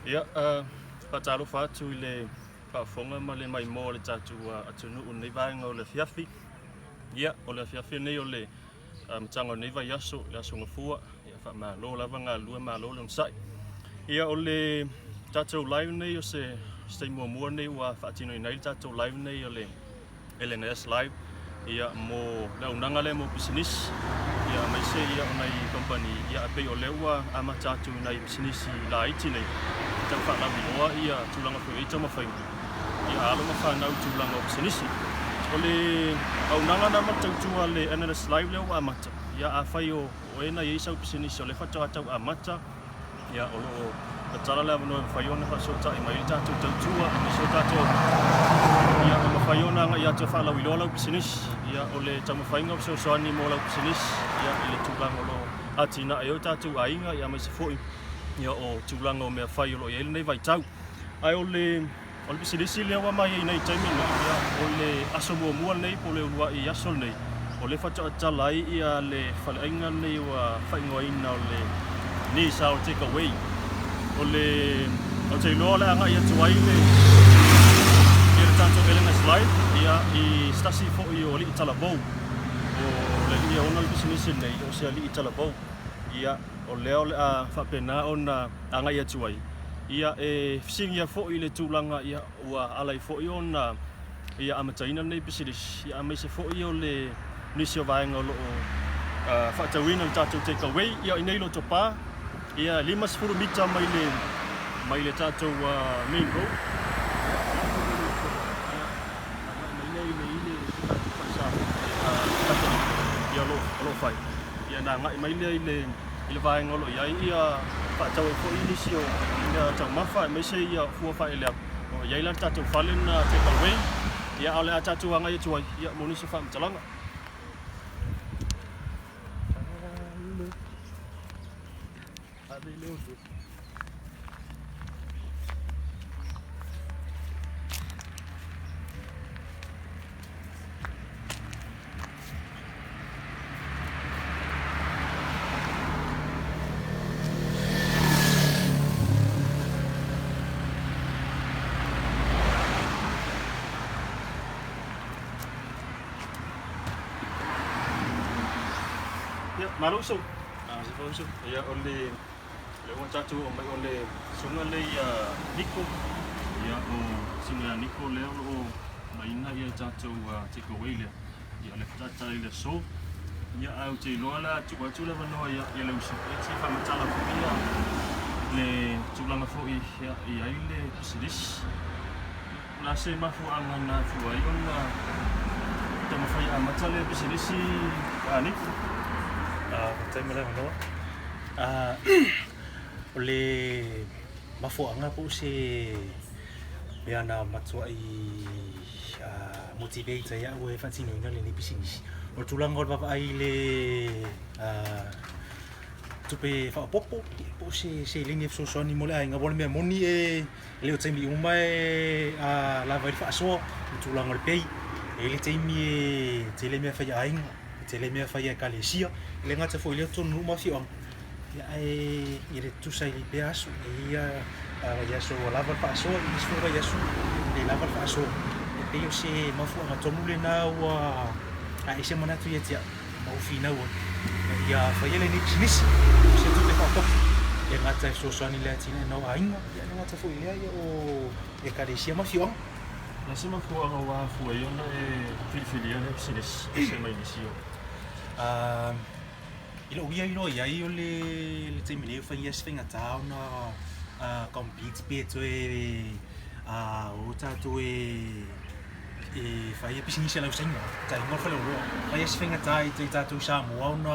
Ia, faatalofa atu i le faafofoga ma le maimoa o le tatou atunuu i lenei vaega o le afiafi. Ia, o le afiafi lenei o le amataga o lenei vaiaso, le Aso Gafua. Ia, faamalo lava galulue, malo le onosai. Ia, o le tatou live lenei o se taimi muamua lenei ua faatinoina ai le tatou live lenei o le LNS Live ia mo le auaunaga lea mo pisinisi ia aemaise ia o nai kamupani ia e pei o lea ua amata atu i nai pisinisi laiti nei e tau faalauiloa ia tulaga foi o i ai taumafaiga ia a alo ma fanau i tulaga o pisinisi. O le auaunaga lena ma le tautua a le NLS Live lea ua amata ia afai o oe na i ai sau pisinisi o lea faatoa tau amata Ia, o lo o tatala le avanoa e mafai ona faafesootai mai ai le tatou tautua, aemaise o tatou ia, e mafai ona agai atu e faalauiloa lau pisinisi. Ia, o le taumafaiga o fesoasoani mo lau pisinisi ia, i le tulaga o lo o atinae ai o tatou aiga, ia, aemaise foi ia, o tulaga o mea fai o lo o i ai lenei vaitau. Ae o le O le pisinisi lea ua mai ai nei i taimi nei, ia, o le aso muamua lenei po o le uluai aso lenei, o lea faatoa tatala ai ia le faleaiga lenei ua faaigoaina o le Nisao Take Away. O le ou te iloa o le a agai atu ai le ia le tatou LNS Live ia i se tasi foi o alii talavou. O le alii e ona le pisinisi lenei, o se alii talavou. Ia, o lea o le a faapena ona agai atu ai. Ia, e fesiligia foi le tulaga ia, ua ala ai foi ona ia amataina lenei pisinisi, ia aemaise foi o le nisi o vaega o lo o faatauina le tatou take away. Ia, i inei i Lotopa, ia, 50 mita mai le mai le tatou main road. Ia, agai mai lea i le i le tatou falesa Katoliko, ia, o lo o fai. Ia, ona agai mai lea i le i le vaega o lo o i ai ia faatau ai foi nisi o mea taumafa aemaise ia fua faaeleaga. O lo o i ai la le tatou fale lena take away, ia a o le a tatou agai atu ai ia mo nisi o faamatalaga. Ia, malo uso. Ia, o le lea ua tatou oo mai o le susuga lea ia Niko. Ia, o susuga ia Niko lea o lo o aumaiina ia tatou take away lea. Ia, o le faatalitali i le aso. Ia, ae ou te iloa o le a tuu atu le avanoa ia le uso e te faamatala foi ia le tulaga foi ia i ai le pisinisi. O le a se mafuaaga na afua ai ona taumafai e amata le pisinisi a Niko? Faafetai mo le avanoa. O le mafuaaga po o se mea na matuai motivate ai au e faatinoina lenei pisinisi, o le tulaga o le vaavaai i le tupe faaopoopo po o se seleni e fesoasoani mo le aiga. Aua o le mea moni e le o taimi uma e lava ai le faasoa i le tulaga o le pay. E i ai le taimi e tele mea fai a aiga, e tele mea fai a ekalesia, e le gata foi i lea o totonu o nuu ma afioaga, ia ae e le tutusa ai pea aso. E i ai vaiaso ua lava le faasoa, e i ai isi foi vaiaso e le lava le faasoa. E pei o se mafuaaga tonu lena ua ae se manatu ia te au ma ou finau ai ina ia faia lenei pisinisi o se tupe faaopoopo e le gata e fesoasoani i le atinaeina o aiga, ia e le gata foi i lea o ekalesia ma afioaga. O le a se mafuaaga ua afua ai ona e filifilia lea pisinisi e ese mai nisi o. I lou ia iloa i ai o le taimi nei ua fai ia si faigata ona compete pe toe o tatou e fai ia pisinisi a le au Saina, tainga o le faleoloa. Fai lava si faigata i tatou i Samoa ona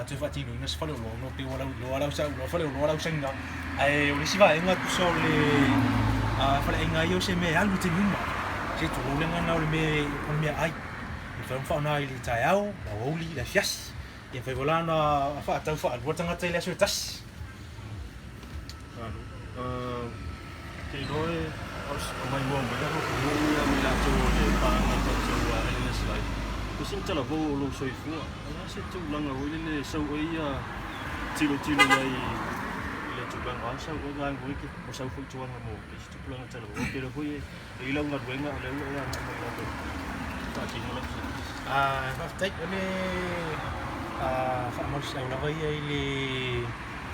toe faatinoina se faleoloa ona pei ua lauiloa la au faleoloa la au Saina. Ae o le isi vaega tusa o le faleaiga ia o se mea e alu i taimi uma. Se tulou le agaga o le mea ai. E mafai ona faaaoga i le taeao, le aoauli, le afiafi. E mafai foi la ona faatau faalua le tagata i le aso e tasi. Malo. Te iloa e maimoa mai lava nuu ia ma i latou o le paaga tatou LNS Life. Ko sina talavou o lou soifua, o le a se tulaga foi lele e sau ai ia tilotilo i ai i le tulaga o a sau oe vaega foi ke o sau foi tulaga mo isi tupulaga talavou. Ou te iloa foi e i ai lau galuega o lea ua e agai mai lava e faatino lau pisinisi. Faafetai, o le faamalosiau lava ia i le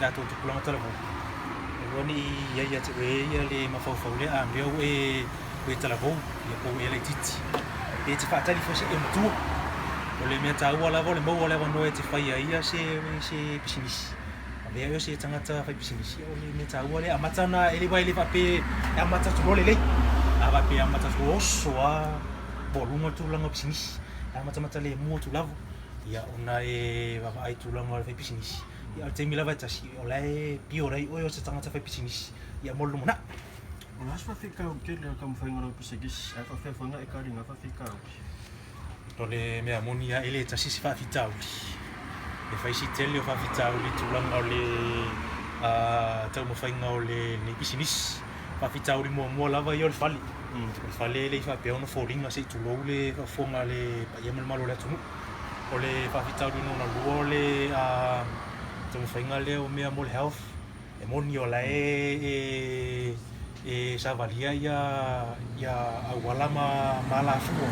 tatou tupulaga talavou, aua ne i i ai ia te oe ia le mafaufau lea a mea ua e talavou ia po ua e laitiiti pe e te faatali foi seia matua. O le mea taua lava o le maua o le avanoa e te faia ai ia se pisinisi. Avea oe o se tagata faipisinisi, o le mea taua lea, amata ona, aua e le faapea e amata atu loa lelei. A faapea e amata atu loa oso lava maualuga le tulaga o pisinisi, e amatamata lemu atu lava, ia ona e vaavaai i tulaga o le faipisinisi. Ia a o le taimi lava e tasi, o la e pure ai oe o se tagata faipisinisi, ia mo le lumanai. O le a se faafitauli tele o le taumafaiga o lau pisinisi ae faapefea foi ona e tali i na faafitauli? O le mea moni lava e le tasi se faafitauli. E fai si tele o faafitauli i tulaga o le taumafaiga o lenei pisinisi. Faafitauli muamua lava ia o le fale. O le fale e le i faapea ona foliga se i tulou le faafofoga a le paia ma le mamalu o le atunuu. O le faafitauli lona lua o le taumafaiga lea o mea mo le health. E moni o la e savalia ia auala ma alafua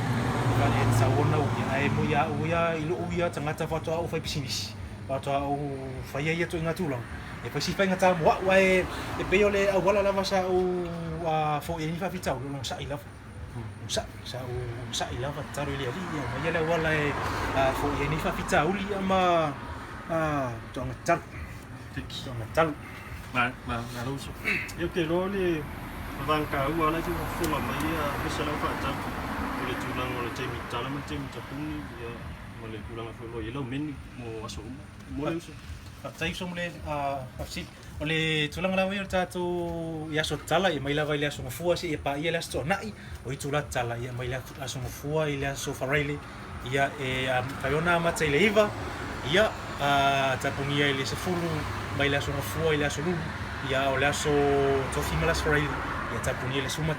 e tatau ona uia, ae mo ia au ia i lou ia tagata faatoa ou faipisinisi, faatoa ou faia ia ituaiga tulaga, e fai si faigata mo au, ae e pei o le auala lava sa ou foia ai ni faafitauli, o le onosai lava, onosai, sa ou onosai lava, tatalo i le Alii ia aumaia le auala e foia ai nei faafitauli ma toaga tatalo. Talo. Malo uso. Ia ou te iloa o le vaega taua lava la e fia faafofoga mai aemaise lau faatau o le tulaga o le taimi tatala ma le taimi tapuni ia ma le tulaga foi o lo o i ai lau menu mo aso uma. Mo le uso. Faafetai uso mo le faafesili. O le tulaga lava ia o le tatou i aso tatala, e mai lava i le aso Gafua seia paia le aso Toonai, o itula tatala ia mai le aso Gafua i le aso Faraile Ia, e mafai ona amata i le 9, ia, tapunia i le 10, mai le aso Gafua i le aso Lulu, ia, o le aso Tofi ma le aso Faraile, ia, tapunia i le 11 ma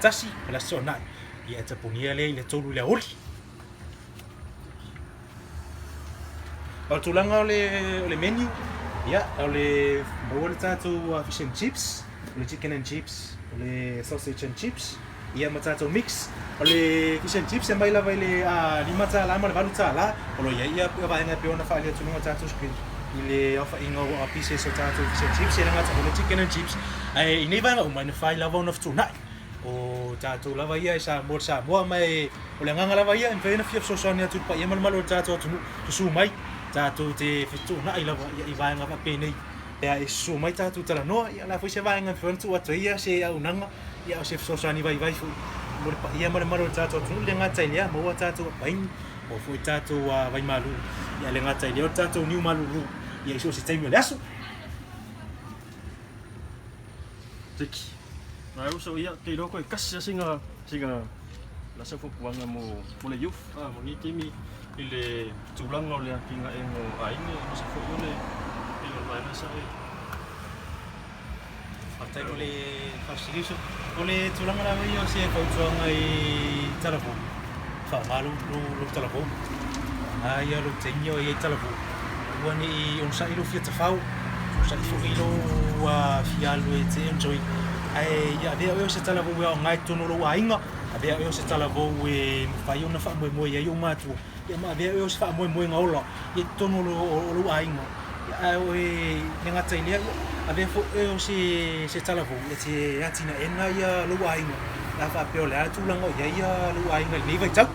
le aso Toonai, ia, e tapunia lea i le 3 i le aoauli. O le tulaga o le menu, ia, o le maua le tatou fish and chips, o le chicken and chips, o le sausage and chips, Ia ma tatou mix. O le fish and chips e mai lava i le $5 ma le $8. O lo o i ai ia vaega e pei ona faaalia atu i luga o tatou screen i le aofaiga o pieces o tatou fish and chips, e le gata o le chicken and chips. Ae i nei vaega uma, e mafai lava ona fetuunai. O tatou lava ia e Samoa le Samoa ma e o le agaga lava ia e mafai ona fia fesoasoani atu i le paia ma le mamalu o le tatou atunuu. Susu mai, tatou te fetuunai lava i vaega faapenei. Pe a e susu mai tatou talanoa, ia o le a foi se vaega e mafai ona tuu atu ai ia se auaunaga. Ia o se fesoasoani vaivai foi mo le paia ma le mamalu o le tatou atunuu, e le gata i lea, maua tatou apaini, maua foi tatou vaimalu, ia e le gata i lea o le tatou niu malulu, ia i so o se taimi o le aso. Tiki. Nai uso ia, te iloa koe kasi lava sina, sina lasa fuafuaga mo, mo le youth, ah, mo lenei taimi i le tulaga o le atinaega o aiga, aemaise foi o le pei o le vaega sa e Faafetai mo le faafesili uso. O le tulaga lava ia o se fautuaga i talavou, faaaoga lou, lou, lou talavou. Faaaoga ia lou taimi o i ai talavou. Aua ne i onosai lou fia tafao, onosai foi lou fia alu e te enjoy. Ae ia avea oe o se talavou e aoga i totonu o lou aiga, avea oe o se talavou e mafai ona faamoemoe i ai ou matua, ia ma avea oe o se faamoemoega ola i totonu o lou aiga. Ae o e le gata i lea, ia, avea foi oe o se, se talavou e te atinaeina ia lou aiga, pe a faapea o le a le tulaga o i ai ia lou aiga i lenei vaitau.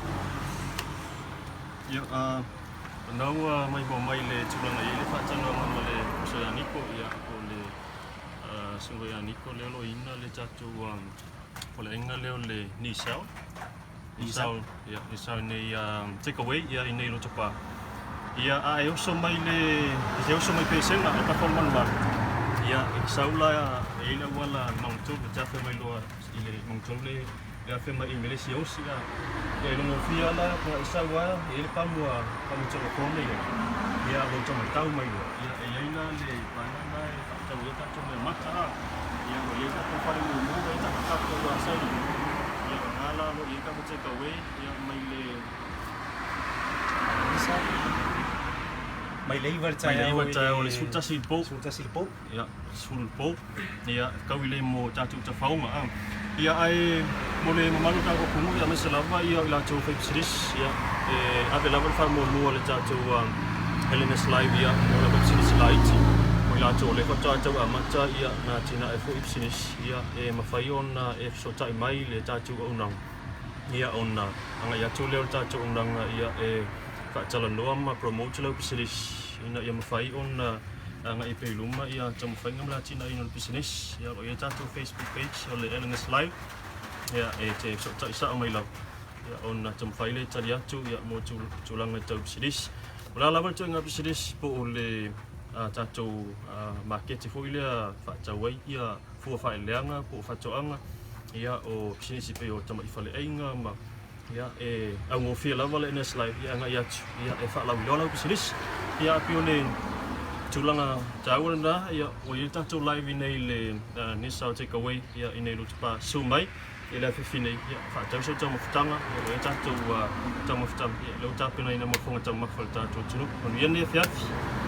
Ia, o lena ua maimoa mai le tulaga e i ai le faatalanoaga ma le uso ia Niko, ia, o le susuga ia Niko lea o lo o ina le tatou faleaiga lea o le Nisao. Nisao, ia, Nisao nei take away, ia, i nei Lotopa. Ia, a e oso mai le, e oso mai Pesega, e tafa o le malumalu, ia, e sau la, e i ai le auala Magatolu, e te afe mai loa i le Magatolu le, le afe mai i Melesi Osi, a, ia, i luga o fia la, ka e sau a, e i ai le pamu a, pamu telefone ia, ia, lo tau mai loa, ia, e i ai la le vaega na e faatau ai tatou mea mata, a, ia, o i ai tatou fale mumu, e tatou a sau, ia, o na la, lo i ai tatou take away, ia, mai le Mai le 9 i le taeao. Mai le 9 i le taeao i le 11 i le po. 11 i le po. Ia, 10 i le po. Ia, tau i le mo tatou tafaoga. A. Ia, ae mo le mamalu o tatou atunuu, ia, aemaise lava ia i latou faipisinisi, ia, e ave lava le faamuamua i le tatou LNS Live, ia, mo le faipisinisi laiti, mo i latou o lea faatoa tau amata, ia, na atinae foi pisinisi, ia, e mafai ona e fesootai mai i le tatou auaunaga, ia, ona agai atu lea o le tatou auaunaga, ia, e faatalanoa ma promote lau pisinisi ina ia mafai ona agai pea i luma ia taumafaiga ma le atinaeina o le pisinisi. Ia, o lo o i ai le tatou Facebook page o le LNS Live, ia, e te fesootai sao mai lava, ia, ona taumafai lea e tali atu, ia, mo tulaga tau pisinisi. O le a lava le ituaiga pisinisi po o le tatou maketi foi lea faatau ai ia fua faaeleeleaga po o faatoaga, ia, o pisinisi pei o tamai faleaiga ma Ia, e augofie lava le NS Live ia agai atu, ia, e faalauiloa lau pisinisi. Ia, pei o le tulaga taua lena, ia, ua i ai le tatou live i inei i le Nissan Takeaway, ia, i inei i Lotopa. Susu mai i le afiafi nei, ia, faatau sau taumafataga, ia, ua i ai tatou taumafataga, ia, lea ua tapenaina mo le fofoga taumafa o le tatou atunuu. Manuia lenei afiafi.